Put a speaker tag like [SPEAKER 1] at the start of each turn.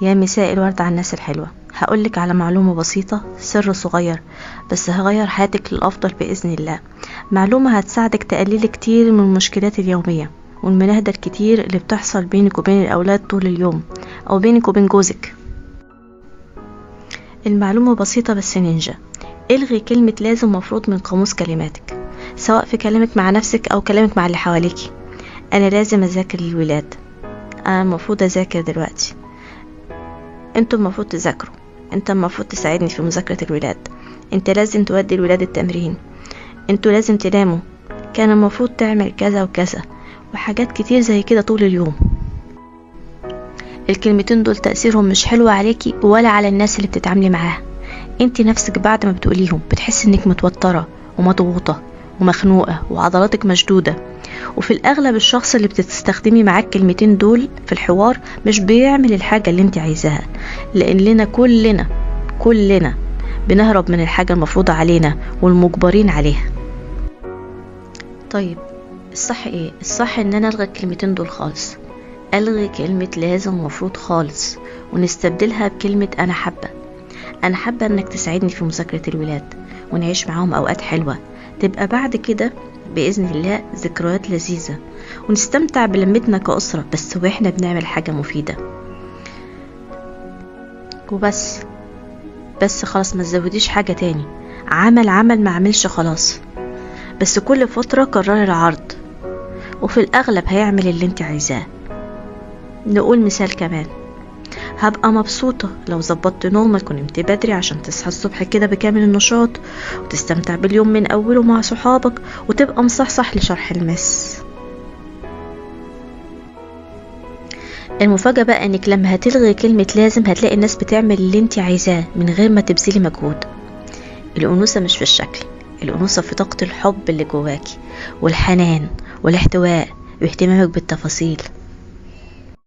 [SPEAKER 1] يا مساء الورد على الناس الحلوة. هقولك على معلومة بسيطة، سر صغير بس هغير حياتك للأفضل بإذن الله. معلومة هتساعدك تقللي كتير من المشكلات اليومية والمناهدة الكتير اللي بتحصل بينك وبين الأولاد طول اليوم أو بينك وبين جوزك. المعلومة بسيطة بس نينجا. الغي كلمة لازم مفروض من قاموس كلماتك، سواء في كلامك مع نفسك أو كلامك مع اللي حواليكي. أنا لازم أذاكر للولاد، أنا المفروض أذاكر دلوقتي، انتوا المفروض تذاكروا، انت المفروض تساعدني في مذاكرة الولاد، انت لازم تودي الولاد التمرين، انتوا لازم تناموا، كان المفروض تعمل كذا وكذا، وحاجات كتير زي كده طول اليوم. الكلمتين دول تأثيرهم مش حلو عليكي ولا على الناس اللي بتتعاملي معاها. انت نفسك بعد ما بتقوليهم بتحسي انك متوترة ومضغوطة ومخنوقة وعضلاتك مشدودة، وفي الأغلب الشخص اللي بتستخدمي معاه الكلمتين دول في الحوار مش بيعمل الحاجة اللي انت عايزاها، لأن لنا كلنا بنهرب من الحاجة المفروضة علينا والمجبرين عليها. طيب الصح ايه؟ الصح ان انا الغي الكلمتين دول خالص، الغي كلمة لازم ومفروض خالص، ونستبدلها بكلمة انا حابة. انا حابة انك تساعدني في مذاكرة الولاد ونعيش معاهم اوقات حلوة، تبقى بعد كده بإذن الله ذكريات لذيذة ونستمتع بلمتنا كأسرة، بس واحنا بنعمل حاجة مفيدة. وبس بس خلاص، ما تزوديش حاجة تاني. عمل ما عملش خلاص، بس كل فترة كرري العرض وفي الأغلب هيعمل اللي انت عايزاه. نقول مثال كمان، هبقى مبسوطة لو ظبطت نومك ونمت بدري عشان تصحى الصبح كده بكامل النشاط وتستمتع باليوم من أوله مع صحابك وتبقى مصحصح لشرح المس. المفاجأة بقى انك لما هتلغي كلمة لازم هتلاقي الناس بتعمل اللي انت عايزاه من غير ما تبذلي مجهود. الأنوثة مش في الشكل، الأنوثة في طاقة الحب اللي جواكي والحنان والاحتواء واهتمامك بالتفاصيل.